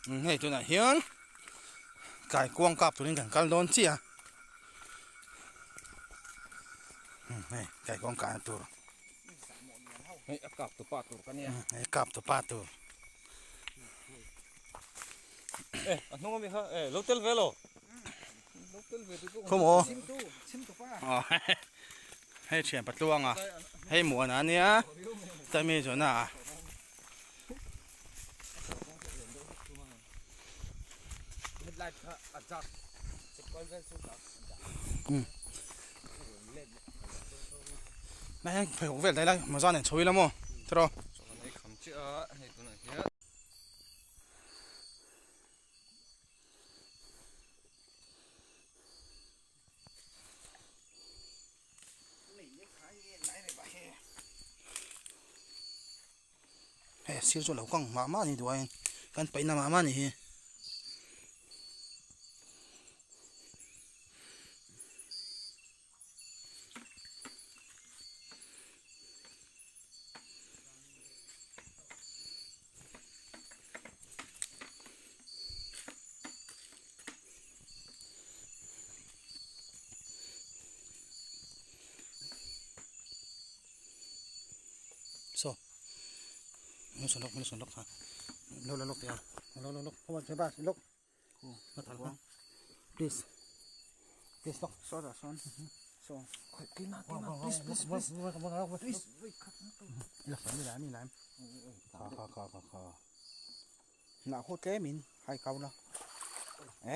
Hei tunah hian kaikuang kap turin kan kal dawn chiah a hei kaikuang kahna tur hei a kap tu pa tur ka nia hei kap tu pa tur e a hnung ami kha e lo tel ve lo lo tel ve tu chu khawmaw hei thian patluanga hei muana ania chami zawhna ah. Nai hian pheikhawk vel daih lai mawza nen chho ila maw tiraw. Hei a sir chu a lo kang mah mah a ni duh aiin kan paihna mah mah a ni hi. Saw min sawn lawk min sawn lawk ha lo la lawk teh a lo lo lawk khaw ba lawk please please lawk saw dah sawn saw please please please please la mi lai mi lai kha kha kha kha kha Hnah ho tlemin hai kau la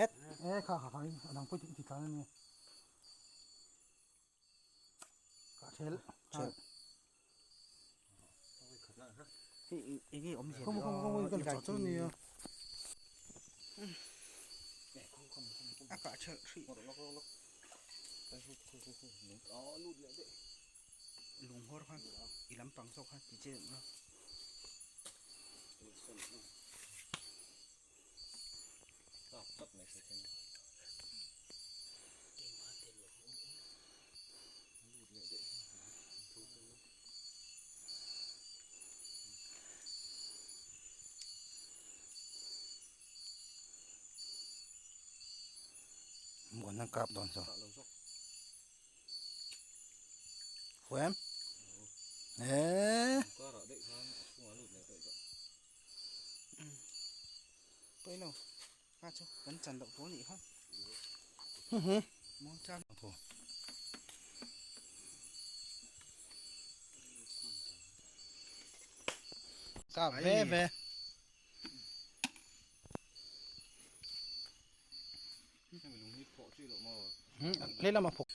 et. E kha kha kha a dang pawh i ti tlan a nia. Ka thel thel. Hei enge awmzia Khawm khawm khawm ka la chah nia. A kah thelh hrih. Lunghawr khan i lampang zawk kha ti che la. Muan an kap dawn saw. Huem. Eh. Pawilo lo kha chu kan chan loh tur a nih kha. Muang chang. Kap ve ve. Lehlam a phawk.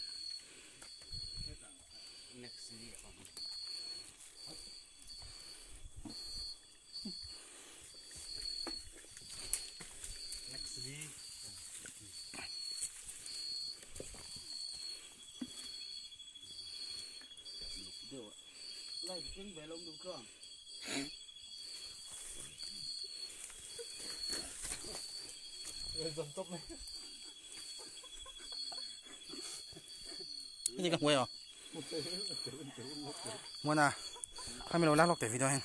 Cái gì cả quay à? Muốn à? Khai mình lắc lọc để video hen.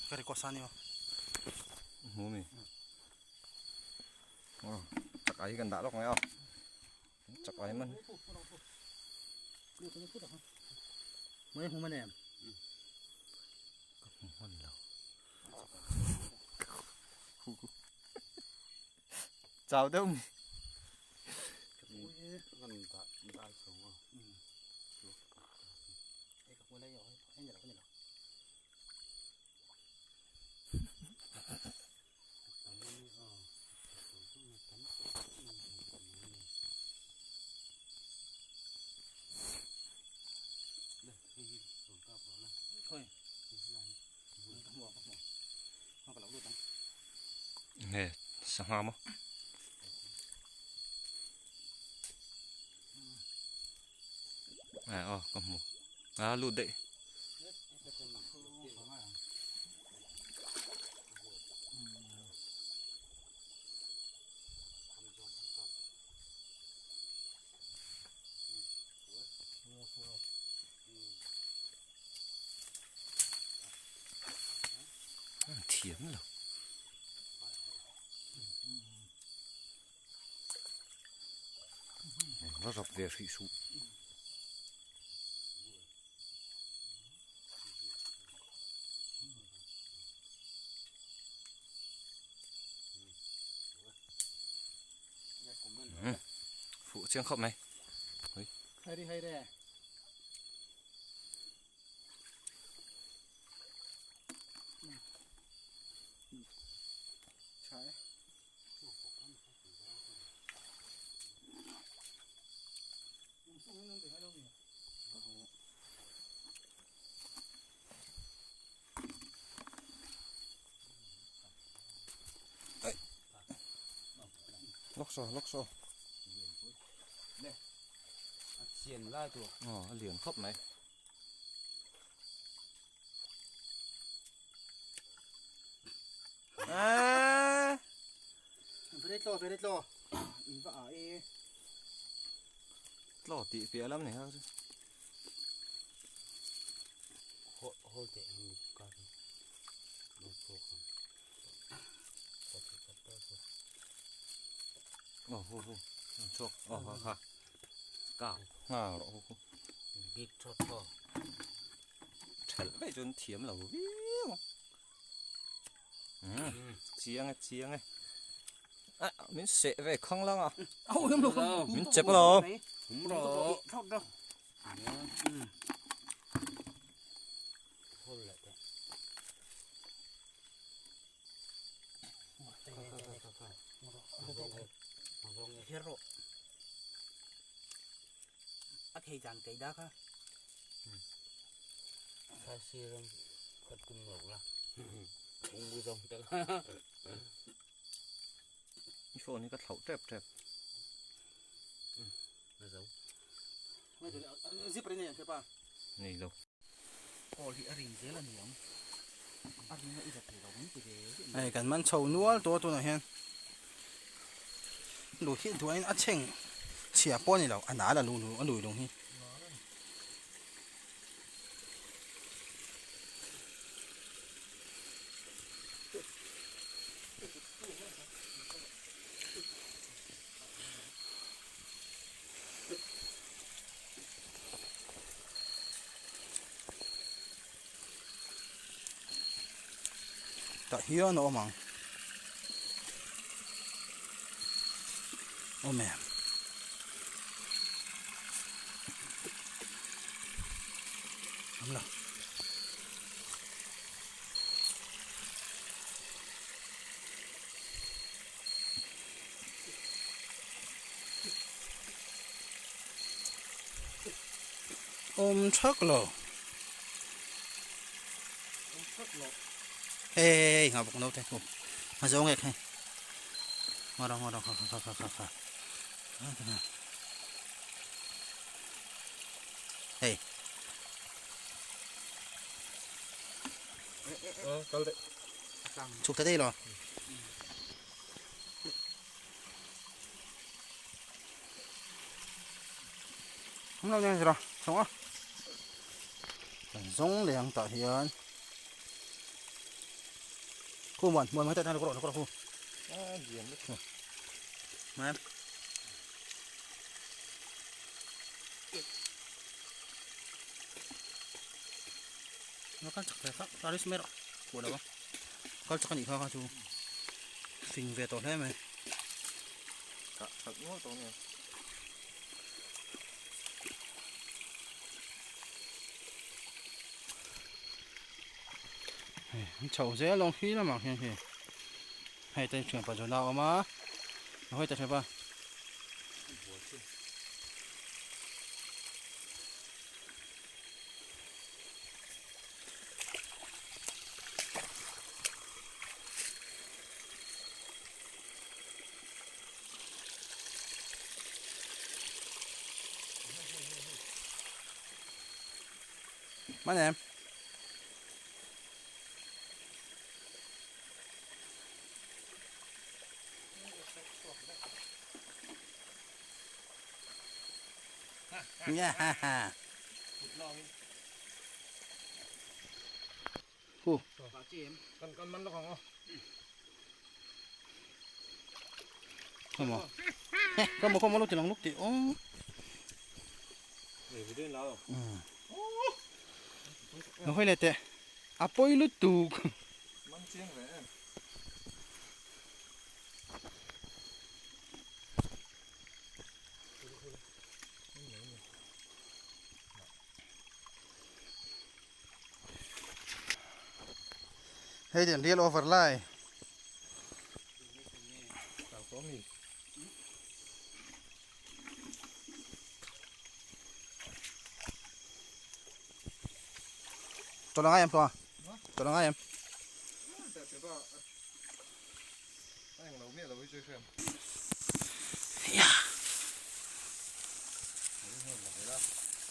Cái record san đi. Mu mi. Chak ai kan dah lok mai aw. Chak ai man. Mới hum anh em. Hman lo. Chau deuh mi. Nge sangha maw. À oh ka hmu a lut daih. Thiam lo. Va rap ve hrih suh. Fuh chiang khawp mai. Hairi haire. Lawk saw lawk saw. A chian lai tur. Aw a lian khawp mai. Very tlo very tlo. In va a e. Tlo tih piah lam ni ha chu. Hol te ang ka lo chhuak ang. Aw hu hu chhuak aw ha ha ka nga rawh hu hu. Bit thawt thaw. Thelh veih chuan thiam lo viau ang. Umm chiang e chiang e. Ah min seh ve khang lang a. Min chep alawm. Hum rawh. Thawt rawh. Hol leh teh. A thei dan kei da kha. Kha siram khat kum lo la. Ung bu zawng te la. I phone hi ka thlauh tep tep. Na zo. Zip ri nei ang pa. Nei lo. Aw hi a ring zel a ni ang. A ring a i la thei lo ang ti ve. Hei kan man chho nual tawh tunah hian lui hi duain a chheng chhia pawh a ni lo a nal a lu a lui lung hi. Tah hian a awm ang awm em awm lo. Awm thak lo. Hei ngah bawk naute khu. A zawng ek hei. Ngawr ngawr kha kha kha kha kha. Hei. Chhuk ta daih lo. Không đâu nha rồi, sống á. Giống liền tại hiền. Khu muộn, muộn mới tại thằng nó có khu. Mà em. Nó cắt chặt phải khắc, ta đi mẹ rồi. Của đâu? Cắt chặt cái gì không chú? Phình về tổ thế mày. Thật quá tổ này. Chho zel lawng hi lamah hian hei hei te thian pa zawna a awm a hawi ta thian pa Mana em? Nha ha ha. Khu. Kan kan man lawk ang aw. Come on. Come on, come on, lúc thì lòng lúc thì ô. Lo hawi leh teh a pawi lutuk. Hei den real over lai. Cho là ngay em không à? Cho là ngay em.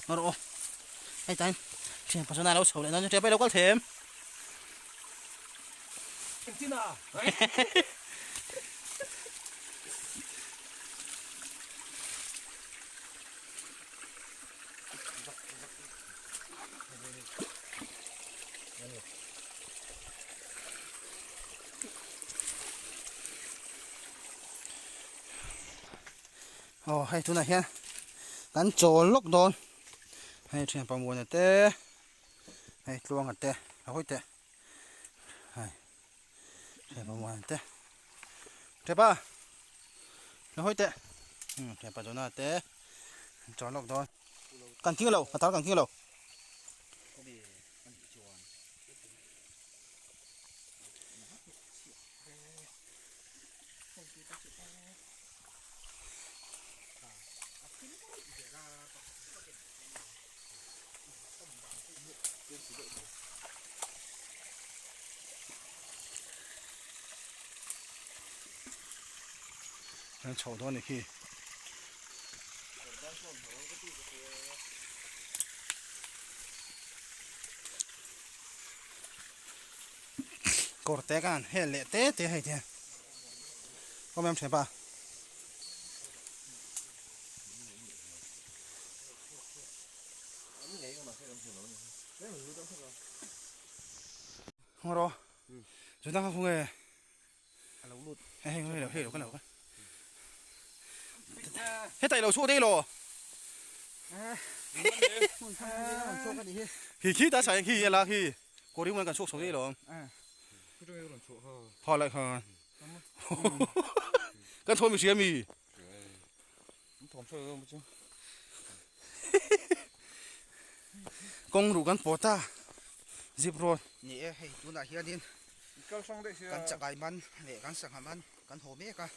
Nó rồi. Hei tain. Thian pasal lo chho leh nan chu ṭep lo kal them. Aw hei tunah hian kan chawl lawk dawn hei thian pamuana te hei tluanga te a hawi teh hei thian pamuana te thepa a hawi teh thian pazawna te an chawl lawk dawn kan thing lo a tar kan thing lo. An chhoh dawn a ni khi. Kawr te khan hel leh te te hei te awm em thianpa. Hawng rawh chu dang kha khaw nge hei hei hei lo hei lo ka lo ka hetai lo chhuak daih lo khi khi ta sai khi la khi kawr hi kan chhuak chho daih lo ha lại kha kan thawm i hria mi Kawng ruh kan pawt a, zip road. Ni e, hei tunah hianin kan chakai man leh kan sangha man kan haw mek a,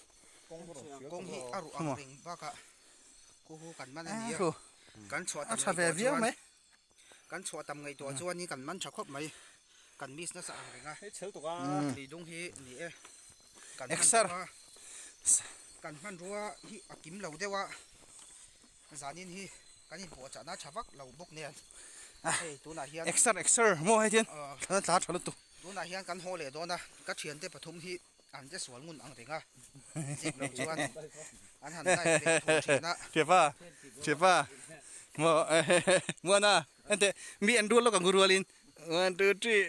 kawng hi a ruh ang reng bakah khuhu kan man a ni a, kan chhuah tam ngaihtuah chuan kan chhuah tam ngaihtuah chuanin kan man tha khawp mai, kan miss nasa ang reng a, tui dung hi ni e, kan hmanrua kan hmanrua hi a kim lo deuh a. Zanin hi kan inpuahchahna tha vak lo bawk nen hei tunah hian Exer exer maw hei hian thlan tla tha lutuk. Tunah hian kan haw leh dawn a, ka thiante pathum hi an che sual ngun ang reng a, zip lo chuan an han dive leh thur thin a. Thiapa thiapa maw muana enteh mi an rual lawk ang rualin one two three.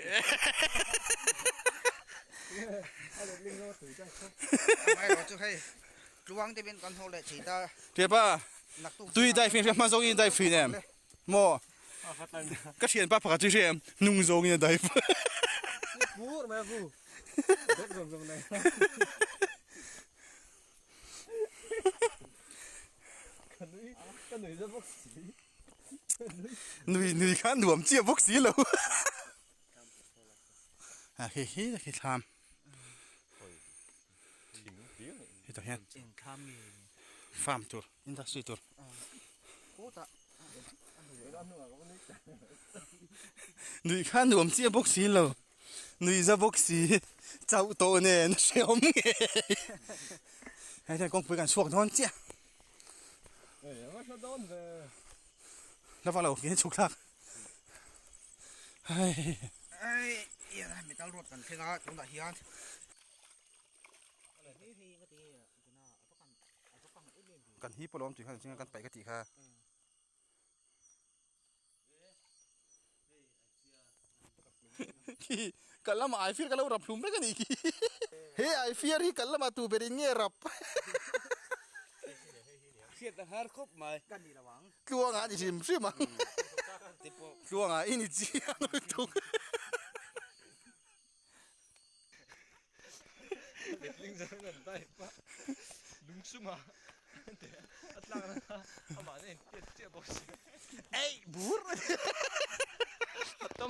Amaherawhchu hei Tluang deuhin kan haw leh thei ta. Thiapa, tui dai fin hria hma zawngin dai fin em? Maw? Ka thianpa pakhat chu hria em? Hnung zawngin a dai. Pur mai a ku. Dep zawng zawng nei. Ka nui, ka nui za bawk si. Nui nui kha nuam chiah bawk si lo. A khi khi khi thlam. Hetah hian farm tur industry tur nuih kha nuam chiah bawk si lo nuih za bawk si chauh tawh nen hrehawm ngei hei hian kawngpui kan chhuak dawn chiah la vak lo hian chhuk thlak hei metal road kan thleng a tunah hian. Kan hi pawh lawm tih kha engtin nge kan paih ka tih kha. Khi kal lamah ai fiar ka lo rap hlum vek a nih khi. He ai fiar hi kal lamah tu ber in nge rap. Hriat a har khawp mai. Ka ni lo ang. Tluanga ni hrim hrim ang. Tluanga i ni chiang lutuk. Letling zawng an type a lungsuma a tlakna kha amah nen tiat chiah bawk si. Eih bur.